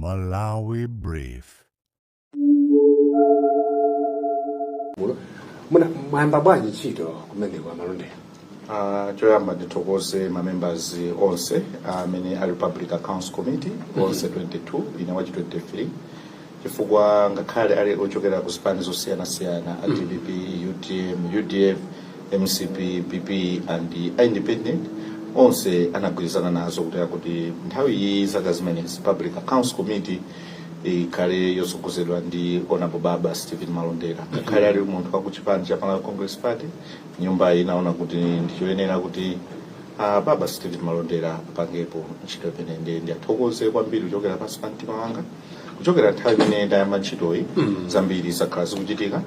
Malawi Brief. Muna mwayamba bwanji ntchito kumeneko, amalondera? Choyamba ndithokoze ma members onse amene ali Public Accounts Committee, onse 22, ine wachi 23, chifukwa ngakhale ali ochokera ku zipani zosiyanasiyana, a DPP, UTM, UDF, MCP, PP and independent, onse anagwirizana nazo kuti nthawi iyi, zaka zimenezi, Public Accounts Committee ikhale yotsogozedwa ndi Honorable Baba Stephen Malondera. Ngakhale ali munthu wa ku chipani cha Malawi Congress Party, nyumba inaona kuti ndichoyenera kuti Baba Stephen Malondera apangepo ntchito imene. Ndiye ndiathokoze kwambiri kuchokera pansi pa mtima wanga. Kuchokera nthawi imene ndayamba ntchitoyi, zambiri zakhala zikuchitika.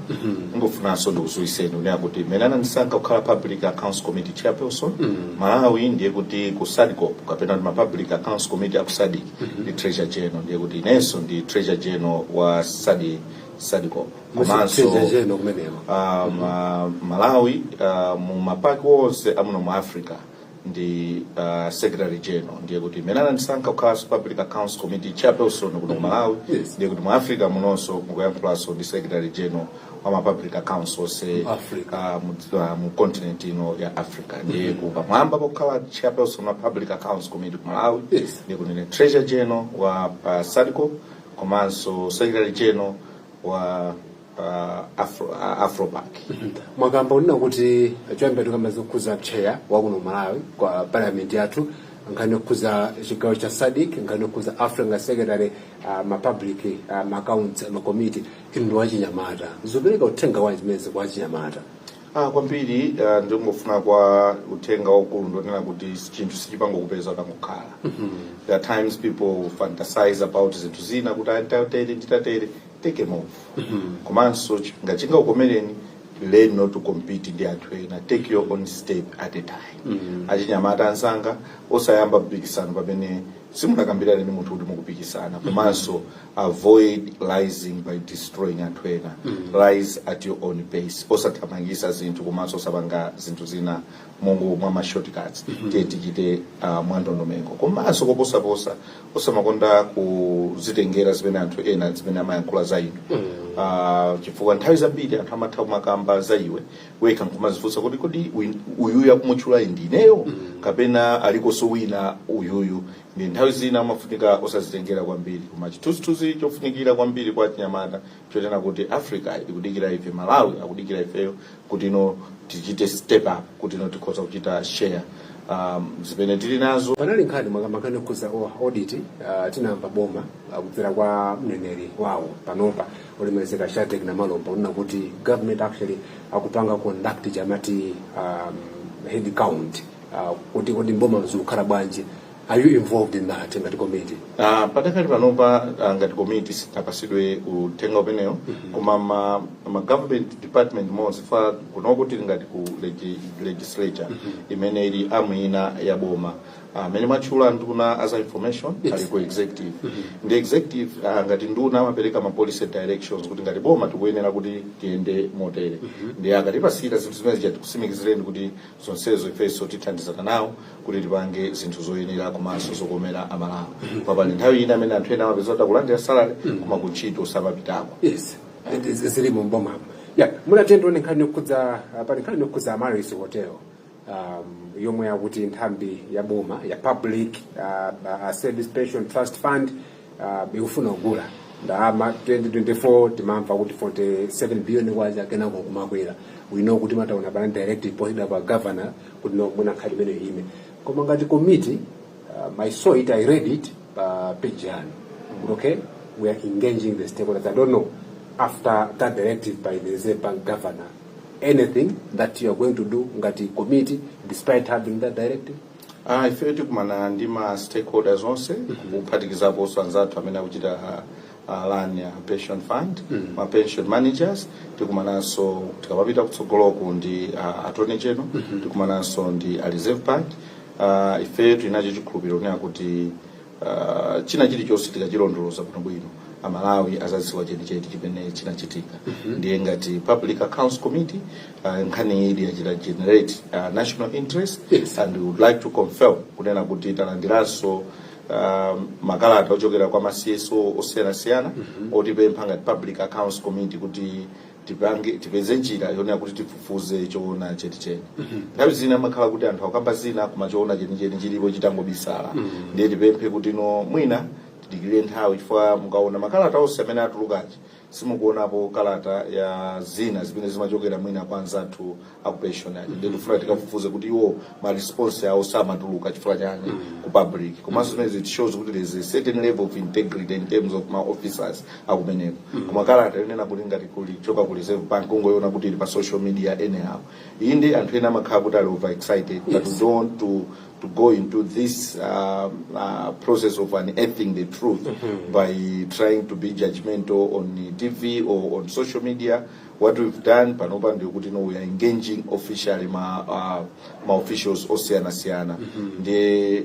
Ngofunanso ndikudziwitseni kunena kuti mmene anandisankha kukhala Public Accounts Committee chairperson Malawi, ndiye kuti ku SADCOP, kapena kuti ma Public Accounts Committee aku SADC, ndi treasurer general. Ndiye kuti inenso ndi treasurer general wa SADCOP. Treasurer general kumeneko. Malawi, mu ma PAC onse amuno mu Africa ndi secretary general. Ndiye kuti imene anandisankha kukhalanso Public Accounts Committee chairperson kuno ku Malawi, ndiye kuti mu Africa munonso mukuyankhulanso ndi secretary general wa ma public accounts onse Africa. Mu continent ino ya Africa. Ndiye pamwamba pokhala chairperson wa Public Accounts Committee ku Malawi, ndiye kuti ndine treasurer general wa SADCOP komanso secretary general wa AFROPAC. Mwakamba unena kuti choyamba tikamba zokhuza chair wakuno Malawi kwa parliament yathu, nkhani yokhuza chigawo cha SADC, nkhani yokhuza Africa secretary, ma public ma accounts ma committee. Inu ndi wachinyamata, zopereka uthenga wanji zimenezi kwa achinyamata? Kwambiri, ndingofuna kwa uthenga waukulu ndonena kuti chinthu sichipangokupeza utangokhala. There are times people fantasize about zinthu zina kuti nditatere, nditatere. Take a move. Komanso ngachingakukomereni, learn not to compete ndi anthu ena. Take your own step at a time. Achinyamata anzanga, osayamba mpikisano pamene simunakambirane ndi munthu kuti mukupikisana. Komanso avoid rising by destroying anthu ena. Rise at your own pace. Osathamangisa zinthu, komanso osapanga zinthu zina mongo mwa ma shortcuts. Tiye tichite mwa ndondomeko. Komanso koposaposa, osamakonda kuzitengera zimene anthu ena zimene amayankhula za inu, chifukwa nthawi zambiri anthu amatha kumakamba za iwe, wekha nkumazifunsa kuti kodi uyuyu akumutchula ndi ineyo kapena alikonso wina uyuyu? Ndi nthawi zina amafunika osazitengera kwambiri. Koma chithunzithunzi chofunikira kwambiri kwa chinyamata chotena kuti Africa ikudikira ife, Malawi akudikira ifeyo kuti ino tichite step up, kuti ino tikhoza kuchita share zimene tili nazo. Panali nkhani, mwakamba nkhani yokhuza audit, tinamva boma kudzera kwa mneneri wawo panopa, olemekezeka Shadric Namalomba, unena kuti government actually akupanga conduct chamati head count, kuti kodi mboma zikukhala bwanji. Are you involved in that ngati committee? Patakali panopa, ngati committee sitinapasidwe uthenga umenewo. Koma ma government department monse fa kunoko tili ngati ku legislature imene ili arm ina ya boma. Amene mwatchula nduna as a information ali ku executive. Ndi executive, ngati nduna amapereka ma policy directions kuti ngati boma tikuyenera kuti tiyende motere. Ndi akatipasira zinthu zimene zija, tikusimikizireni kuti zonsezo ifenso tithandizana nawo kuti tipange zinthu zoyenera komanso zokomera Amalawi. Papali nthawi ina amene anthu ena amapeza kuti akulandira salary koma kuntchito samapitako. Yes, zilimo mbomamo ya. Munatendo one nkhani yokhudza, pali nkhani yokhudza Amaryllis Hotel, yomwe yakuti nthambi ya boma ya Public Service Pension Trust Fund ikufuna kugula ndalama. 2024 timamva kuti 47 billion kwacha, kenako kumakwera. We know kuti mataona pana directive posted pa governor kuti no, mwina nkhani imene ime. Koma ngati committee, I saw it, I read it pa page yanu kuti okay, we are engaging the stakeholders. I don't know, after that directive by the Reserve Bank governor, anything that you are going to do ngati committee despite having that directive? Ife tikumana ndi ma stakeholders onse, kuphatikizaponso anzathu amene akuchita run ya pension fund, ma pension managers. Tikumananso tikamapita kutsogoloku ndi attorney general. Tikumananso ndi a Reserve Bank. Ife tilinacho chikhulupiriro kunena kuti china chilichonse tikachilondoloza bwinobwino, Amalawi azadziwa chenicheni chimene chinachitika. Ndiye ngati Public Accounts Committee, nkhani ili yachita generate national interest and we would like to confirm kunena kuti talandiranso makalata ochokera kwa ma CSO osiyanasiyana otipempha ngati Public Accounts Committee kuti tipange, tipeze njira yonena kuti tifufuze choona chenicheni. Nthawi zina amakhala kuti anthu akamba zina, koma choona chenicheni chilipo chitangobisala. Ndiye tipemphe kuti no, mwina tidikirire nthawi, chifukwa mukaona makalata onse amene atulukachi, simukuonapo kalata ya zina zimene zimachokera mwina kwa anzathu aku pension aja. Ndiye tifuna tikafufuze kuti iwo ma response awo samatuluka chifukwa chani ku public. Komanso zimene it shows kuti there is a certain level of integrity in terms of ma officers akumeneko. Koma kalata yonena kuti ngati kuli choka ku Reserve Bank, ungoiona kuti ili pa social media anyhow, inde anthu ena amakhala kuti ali over excited, but we don't want to go into this process of unearthing the truth by trying to be judgmental on TV or on social media. What we've done panopa ndikuti no, we are engaging officially ma officials osiyana-siyana. Ndiye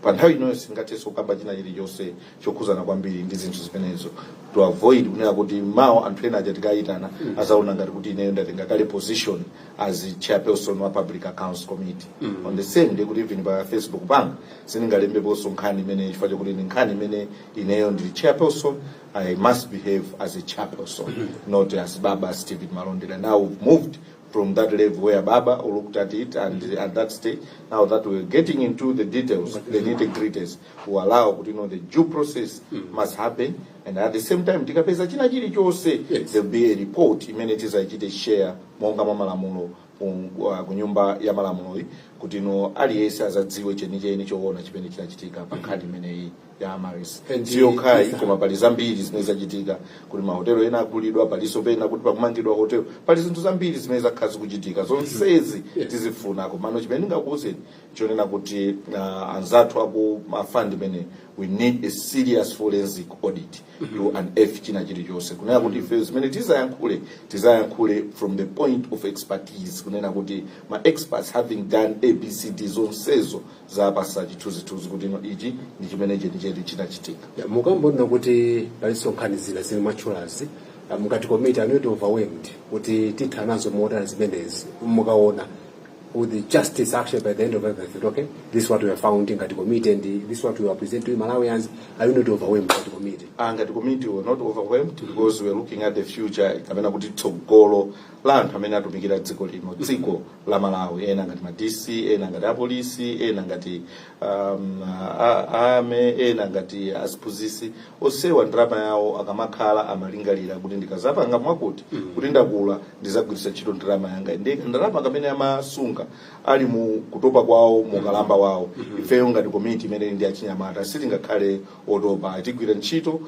pa nthawi inoyo singathenso kukamba china chilichonse chokhuzana kwambiri ndi zinthu zimenezo, to avoid kunena kuti mawa anthu ena aja tikayitana azaona ngati kuti ineyo ndatenga kale position as chairperson wa Public Accounts Committee. On the same day kuti even pa Facebook panga sindingalembeponso nkhani imene, chifukwa chokuti ndi nkhani imene ineyo ndili chairperson. I must behave as a chairperson, not as Baba Stephen Malondera. Now we've moved from that level where Baba looked at it, and at that stage, now that we're getting into the details, the nitty-gritties, will allow the due process must happen, and at the same time tikapeza china chilichonse, there'll be a report imene tizachite share monga mwa malamulo ku Nyumba ya Malamuloyi, kuti no, aliyense azadziwe chenicheni choona chimene chinachitika pa nkhani imeneyi ya Amaryllis. And Siyokhayi, koma pali zambiri zimene zachitika, kuti mahotelo ena agulidwa, palinso pena kuti pakumangidwa hotel, pali zinthu zambiri zimene zakhala zikuchitika. Zonsezi tizifuna. Komano chimene ndingakuwuzeni chonena kuti anzathu aku ma fund imene, we need a serious forensic audit to unearth china chilichonse, kunena kuti ife zimene tizayankhule, tizayankhule from the point of expertise, kunena kuti ma experts having done ABCD, zonsezo zapasa chithunzithunzi kuti no, ichi ndi chimene chenicheni chinachitika. Yeah, mukambona kuti palinso nkhani zina zili mwatchulazi, mukati committee, are not overwhelmed kuti titha nazo motani zimenezi? Mukaona with the justice actually by the end of everything, okay, this is what we have found ngati committee and this is what we are present to Malawians, are you not overwhelmed ngati committee? Ngati committee, we are not overwhelmed because we are looking at the future, kapena kuti tsogolo la anthu amene atumikira dziko lino, dziko la Malawi, ena ngati ma DC, ena ngati apolisi, ena ngati ame, ena ngati aziphunzitsi. Onsewa ndalama yawo akamakhala amalingalira kuti ndikazapanga mwakuti, kuti ndakula ndizagwiritsa ntchito ndalama yanga, ndi ndalama kamene amasunga ali mu kutopa kwawo, mu kalamba wawo. Ifeyo ngati komiti imene ndi achinyamata sitingakhale otopa. Tigwira ntchito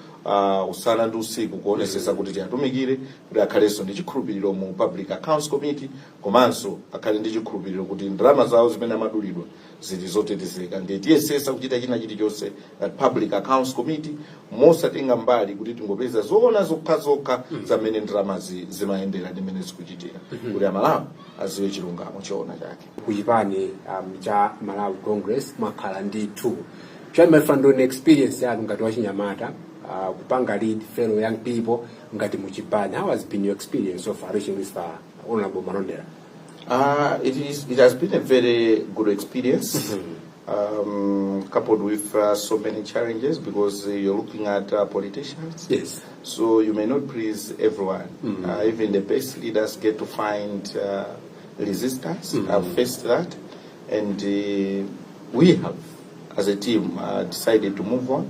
usana ndi usiku kuonesesa kuti tiatumikire, kuti akhalenso ndi chikhulupiriro mu Public Accounts Committee, komanso akhale ndi chikhulupiriro kuti ndalama zawo zimene amadulidwa zili zotetezeka. Ndiye tiyesesa kuchita china chilichonse at Public Accounts Committee mosatenga mbali, kuti tingopeza zoona zokhazokha zamene ndalamazi zimayendera ndi mmene zikuchitira, kuti Amalawi aziwe chilungamo choona chake. Kuchipani cha Malawi Congress mwakhala ndithu. Chamafaniro experience yanu ngati wachinyamata, kupanga lead fellow young people ngati muchipani, how has been your experience so far reaching this far, Honorable Malondera? It has been a very good experience, coupled with so many challenges, because you're looking at politicians. So you may not please everyone. Even the best leaders get to find resistance. I've faced that, and we have, as a team, decided to move on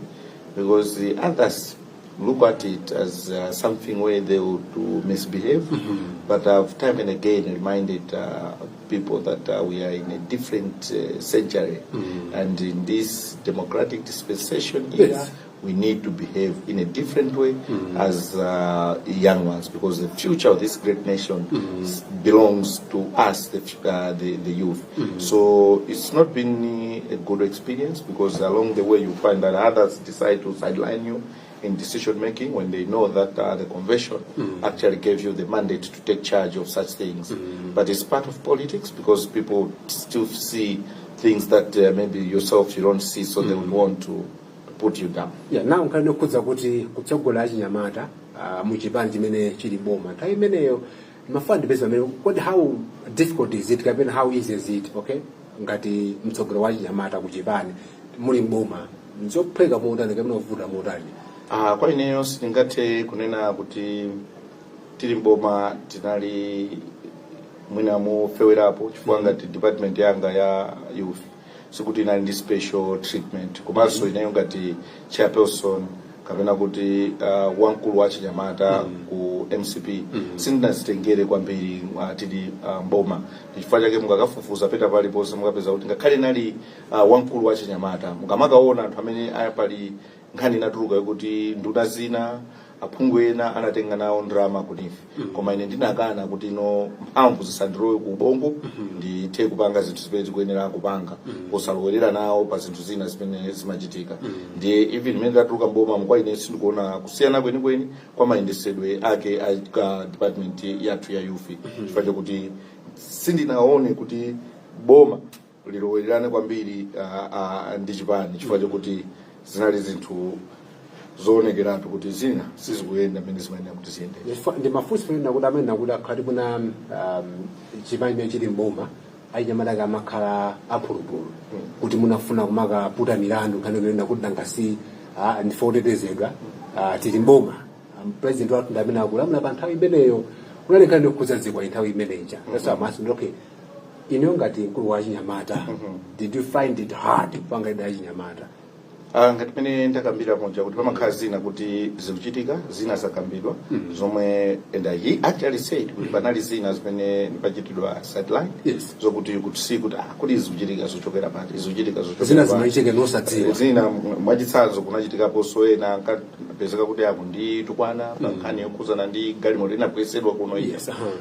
because the others look at it as something where they would to misbehave. But I've time and again reminded people that we are in a different century, and in this democratic dispensation here, we need to behave in a different way as young ones, because the future of this great nation belongs to us, the youth. So it's not been a good experience, because along the way you find that others decide to sideline you in decision making when they know that the convention actually gave you the mandate to take charge of such things. But it's part of politics, because people still see things that maybe yourself you don't see, so they would want to put you down. Yeah, now nkhani yokhudza kuti kutsogola achinyamata muchipani chimene chili boma nthawi imeneyo, mafuna ndipeza pamene kodi how difficult is it kapena how easy is it, okay, ngati mtsogoleri wa achinyamata kuchipani muli mboma? Nzophweka motani kapena kuvuta motani? Ah, kwa ineyo sindingathe kunena kuti tili mboma tinali mwina mofewerapo, chifukwa ngati department yanga ya youth sikuti inali ndi special treatment. Komanso ineyo ngati chairperson kapena kuti wamkulu wa chinyamata ku MCP sindinazitengere kwambiri tili mboma. Chifukwa chake mukakafufuza peta paliponse mukapeza kuti ngakhale nali wamkulu wa chinyamata, mukamakaona anthu amene aya pali nkhani inatuluka yokuti nduna zina, aphungu ena anatenga nawo ndalama ku NEEF, koma ine ndinakana kuti ino mphamvu zisandilowe ku ubongo, ndithe kupanga zinthu zimene zikuyenera kupanga posalowerera nawo pa zinthu zina zimene zimachitika. Ndiye even imene ndatuluka mboma, kwa ine sindikuona kusiyana kwenikweni kwa mayendesedwe ake a ka department yathu ya youth, chifukwa chokuti sindinaone kuti boma lilowererane kwambiri ndi chipani, chifukwa chokuti zinali zinthu zoonekeratu kuti zina sizikuyenda mmene zimayenera kuti ziyendere. Ndi mafunso pamene nakuti amene nakuti akhati kuna chipani chimene chili mboma, achinyamata kamakhala aphulupulu kuti munafuna kumakaputa milandu nkhani yoyenda kuti nangasi ndife otetezedwa, tili mboma, president wathu ndi amene akulamula. Pa nthawi imeneyo kunali nkhani yokhudza zikwa nthawi imeneja. That's why I'm asking, okay, ineyo ngati mkulu wa chinyamata, did you find it hard kupanga ida yachinyamata? Ah, ngati pene ndakambira moja kuti pamakhala zina kuti zikuchitika, zina zakambidwa zomwe, and he actually said kuti panali zina zimene ndipachitidwa sideline zokuti you could see kuti kuti zikuchitika zochokera pati, zikuchitika zochokera Zina pati. Zimachitika nosadziwa. Zina mwachitsanzo kunachitikaponso ena ankapezeka kuti akunditukwana pa nkhani yokhuzana ndi galimoto inabwesedwa kuno ija.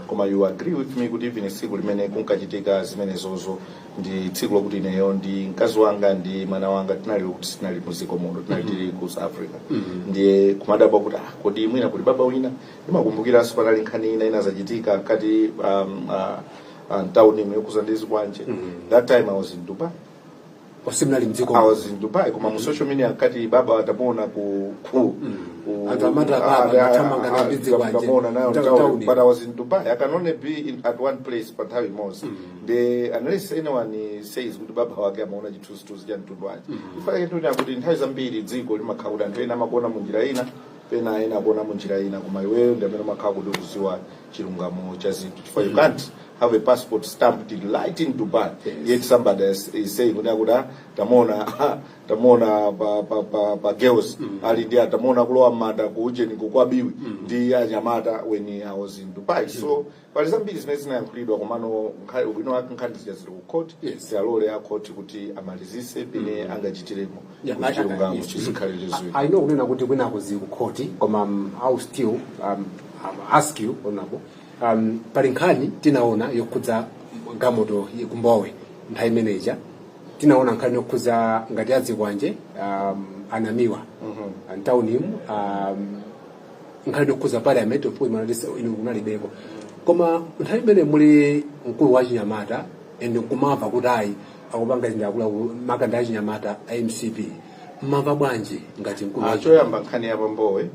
Koma you agree with me kuti even tsiku limene kunkachitika zimenezozo ndi tsiku lokuti ineyo ndi mkazi wanga ndi mwana wanga tinali kuti sitinali muziko muno, tinali tili ku South Africa. Ndiye kumadabwa kuti kodi mwina kuli baba wina. Ndimakumbukiranso panali nkhani ina inazachitika kati mtawuni yokhuza ndi zikwanje. That time I was in Dubai. Osimnali mdziko. I was in Dubai, koma mu social media nkati baba atamuona ku Anthu amati ababa amathamanga ndi zikwanje. Tamuona nayo Mtawuni. But I was in Dubai. I can only be at one place pa nthawi imodzi. The unless anyone says kuti baba wake amaona chithunzithunzi cha mtundu wake. Ifake ndikuti kuti nthawi zambiri dziko limakhala kuti anthu ena amakuona mu njira ina, pena ena akuona mu njira ina, koma iweyo ndi amene umakhala kuti ukuziwa chilungamo cha zinthu, chifukwa you can't have a passport stamped right in Dubai yet somebody is saying kuti akuti tamuona pa girls ali ndi tamuona kulowa m'manda ku ujeni kukwabiwi ndi anyamata when I was in Dubai. So pali zambiri zimene zinayankhulidwa, komano ubwino wake nkhani zija zili ku court. Ziyalole a court kuti amalizise pene angachitiremo kuti chilungamo chizikhale chiziwiri. I know kunena kuti kwinako zili ku court, koma I will still ask you, honorable, pali nkhani tinaona yokhudza galimoto kumbowe nthawi imeneja, tinaona nkhani yokhudza ngati adzikwanje anamiwa mtaunimu, nkhani yokhudza parliament, of course inu kunalibeko, koma nthawi imene muli mkulu wa chinyamata and nkumamva kuti ayi akupanga zinthu akuluakulu makanda achinyamata a MCP, mmamva bwanji ngati mkulu wa Choyamba nkhani ya pambowe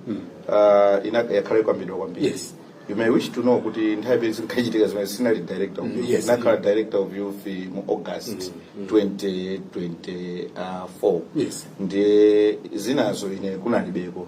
yakhala ikambidwa kwambiri. You may wish to know kuti nthawi imene zinkachitika zimene sinali director of youth. Nakhala director of youth mu August 2024. Ndiye zinazo ine kunalibeko,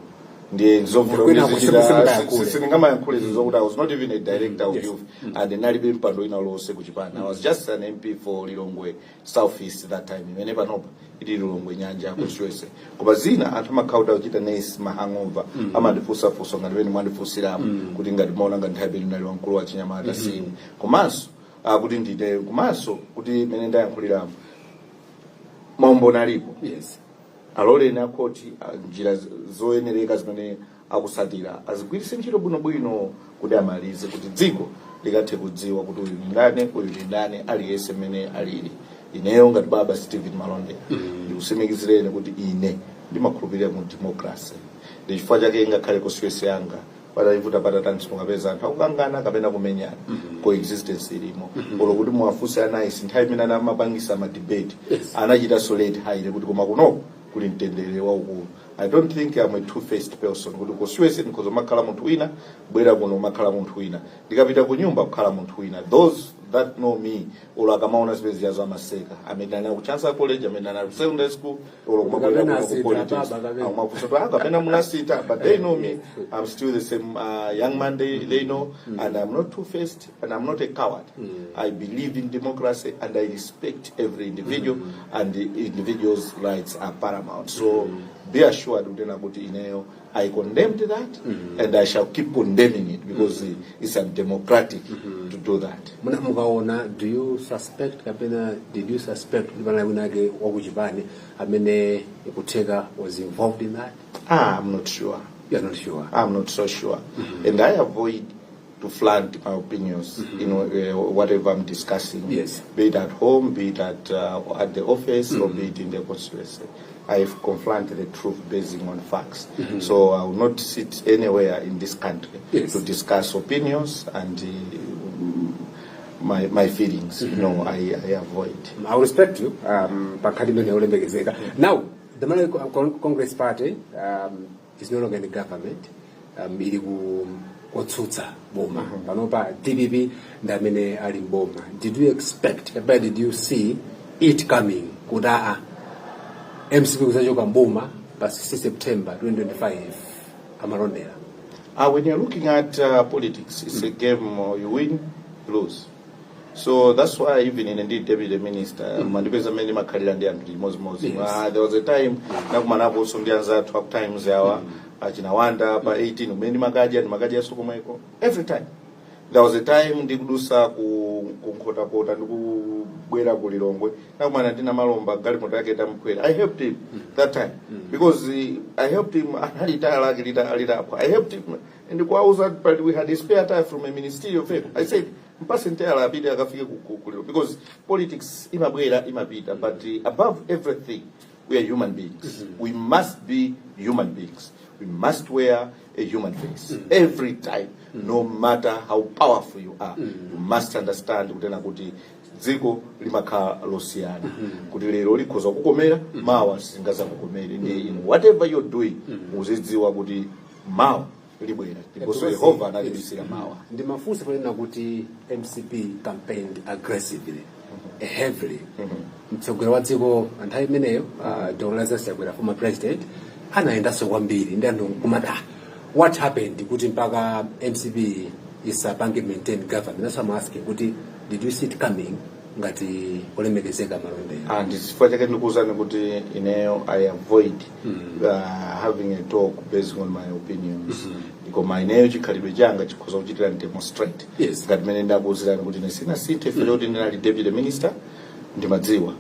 ndiye nzovuta Kwina kuti sindingayankhule. Sindingamayankhule zokuti I was not even a director of youth and nalibe mpando ina lonse kuchipani. I was just an MP for Lilongwe South East that time, imene panopa ili Lilongwe Nyanja constituency. Koma zina anthu amakhala kuti akuchita nurse ma hangover, amandifunsafunsa ngati pene mwandifunsirapo kuti ngati maona ngati nthawi imene ndinali wamkulu wa chinyamata sini, komanso kuti ndine, komanso kuti mene ndayankhuliramo maumboni alipo. Aloleni akhoti njira zoyenereka zimene akusatira azigwiritse ntchito bwinobwino kuti amalize, kuti dziko likathe kudziwa kuti uyu ndi ndani, uyu ndi ndani, aliyense mmene alili. Ineyo ngati baba Stephen Malonde ndikusimikizireni kuti ine ndimakhulupirira mu democracy. Ndi chifukwa chake ngakhale constituency yanga pataivuta patatani simukapeza anthu akukangana kapena kumenyana. Coexistence ilimo. Olo kuti muwafunse anaisi nthawi imene anamapangisa ma debate, anachita solate haile kuti koma kunoko kuli mtendere waukulu. I don't think I'm a two-faced person, kuti constituency ndikhoza makhala munthu wina, bwera kuno makhala munthu wina, ndikapita ku nyumba kukhala munthu wina. Those that know me, olo akamaona zimene ziyazo amaseka, amene anali ku Chancellor College, amene anali ku secondary school, olo kumabwera Kapena kuno ku asita, politics, baba, kapena. Amafunsa kuti, "Ah, kapena munasita?" But they know me. I'm still the same young man they know, and I'm not two-faced and I'm not a coward. I believe in democracy and I respect every individual, and the individual's rights are paramount. So be assured kunena kuti ineyo I condemned that and I shall keep condemning it because it's undemocratic to do that. Muna mukaona, do you suspect kapena did you suspect kuti panali winake wakuchipani amene ikutheka was involved in that? Ah, I'm not sure. You are not sure? I'm not so sure. And I avoid to flaunt my opinions in whatever I'm discussing. Be it at home, be it at the office, or be it in the constituency. I confront the truth based on facts. So I will not sit anywhere in this country to discuss opinions and my feelings. No, I avoid. I will respect you pankhani imene yolemekezeka. Now, the Malawi Congress Party is no longer in the government, ili ku kotsutsa boma. Panopa DPP ndi amene ali mboma. Did you expect kapena did you see it coming kuti aa, MCP kuzachoka mboma pa 6 September 2025, amalondera? When you're looking at politics, it's a game, you win, you lose. So that's why even in indeed deputy minister, mandipeza mene makhalira ndi anthu limozimozi. There was a time nakumanaponso ndi anzathu aku Times awa, achinawanda, pa 18 kumene ndimakadya, ndimakadyanso komweko every time. There was a time ndikudusa ku Nkhotakota ndikubwera ku Lilongwe, nakumana ndina Malomba, galimoto yake itamukwera. I helped him that time because I helped him, anali tayala lake litapwa. I helped him ndikuwauza, but we had a spare tire from a ministerial vehicle. I said, "Mpase tayala apite akafike ku Lilongwe," because politics imabwera, imapita, but above everything we are human beings. We must be human beings. We must wear a human face every time, no matter how powerful you are. You must understand kunena kuti dziko limakhala losiyana, kuti lero likhoza kukomera, mawa sizingazakukomere. Ndi in whatever you're doing, muzidziwa kuti mawa libwera, ndiponso Because- Yehova analibisira mawa. Ndimafunsa ponena kuti MCP campaigned aggressively, heavily. Mtsogoleri wa dziko nthawi imeneyo, Dr Lazarus Chakwera, former president, anayendanso kwambiri ndi anthu kumati, "Ah, what happened kuti mpaka MCP isapange maintain government?" That's why I'm asking kuti did you see it coming ngati olemekezeka Malondera? And chifukwa chake ndikuwuzani kuti ineyo I avoid having a talk based on my opinions, koma ineyo chikhalidwe changa chikhoza kuchitira demonstrate. Ngati mene ndakuwuzirani kuti ine sinasinthe fere kuti ndinali deputy minister, ndimadziwa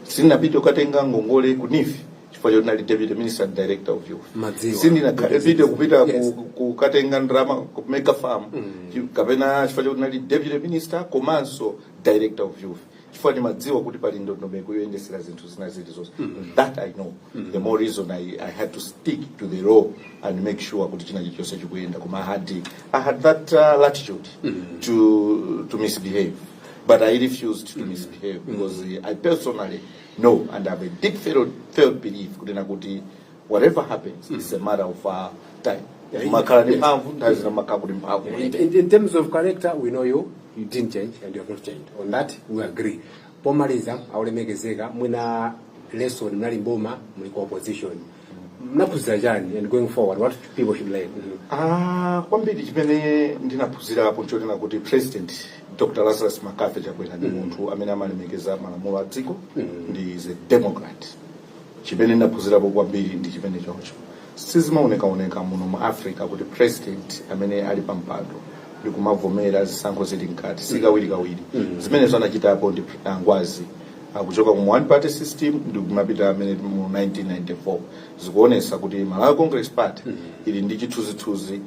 sindinapite kukatenga ngongole ku NEEF chifukwa choti ndinali deputy minister and director of youth. Madziwa. Sindinapite kupita kukatenga ndalama ku mega farm kapena chifukwa choti ndinali deputy minister komanso director of youth, chifukwa ndimadziwa kuti pali ndondomeko yoyendesera zinthu zina zilizonse. That I know. The more reason I had to stick to the law and make sure kuti china chilichonse chikuyenda. Koma I had that latitude to misbehave, but I refused to misbehave because I personally know and have a deep felt belief kunena kuti whatever happens, it's a matter of time. Makhala ndi mphamvu, nthawi zina makhala kuti mphamvu. In terms of character, we know you, you didn't change and you have not changed. On that, we agree. Pomaliza, aulemekezeka, mwina lesson, mnali mboma, muli ku opposition. Mnaphunzira chani and going forward, what people should learn? Ah, kwambiri chimene ndinaphunzirapo nchonena kuti President Dr Lazarus McCarthy Chakwera ndi munthu amene amalemekeza malamulo a dziko, ndi is a democrat. Chimene ndinaphunzirapo kwambiri ndi chimene chocho. Sizimaonekaoneka muno mu Africa kuti president amene ali pampando ndikumavomera zisankho zili mkati, sikawirikawiri. Zimenezo anachitapo ndi Ngwazi, akuchoka mu one party system ndi kumapita amene mu 1994. Zikuonesa kuti Malawi Congress Party ili ndi chithunzithunzi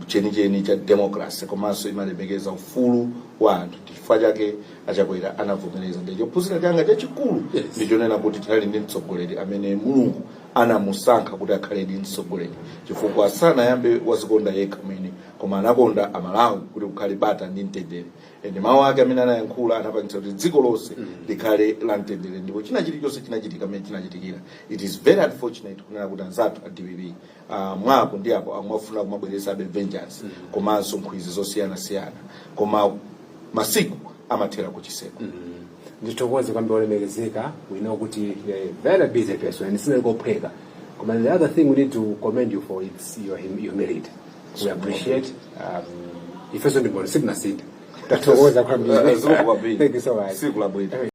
chenicheni cha democracy, komanso imalemekeza ufulu wa anthu. Chifukwa chake aChakwera anavomereza. Ndi chophunzira changa chachikulu ndichonena kuti tinali ndi mtsogoleri amene Mulungu anamusankha kuti akhale ndi mtsogoleri, chifukwa sanayambe wazikonda yekha mwini, koma Koma anakonda Amalawi kuti kukhale bata ndi mtendere, and mawu ake amene anayankhula anapangitsa kuti dziko lonse likhale la mtendere, ndipo china chilichonse chinachitika amene chinachitikira. It is very unfortunate kunena kuti anzathu a DPP mwapo ndi apo amafuna kumabweretsabe vengeance komanso nkhwizi zosiyanasiyana, koma masiku amathera kuchiseko. Ndithokoze kwambiri, olemekezeka. We know kuti you're a very busy person and sinali kophweka, koma the other thing we need to commend you for, it's your humility. We appreciate. Ifeso ndibona sitinasintha. Tathokoza kwambiri. Zikomo kwambiri. Thank you so much. Tsiku labwino.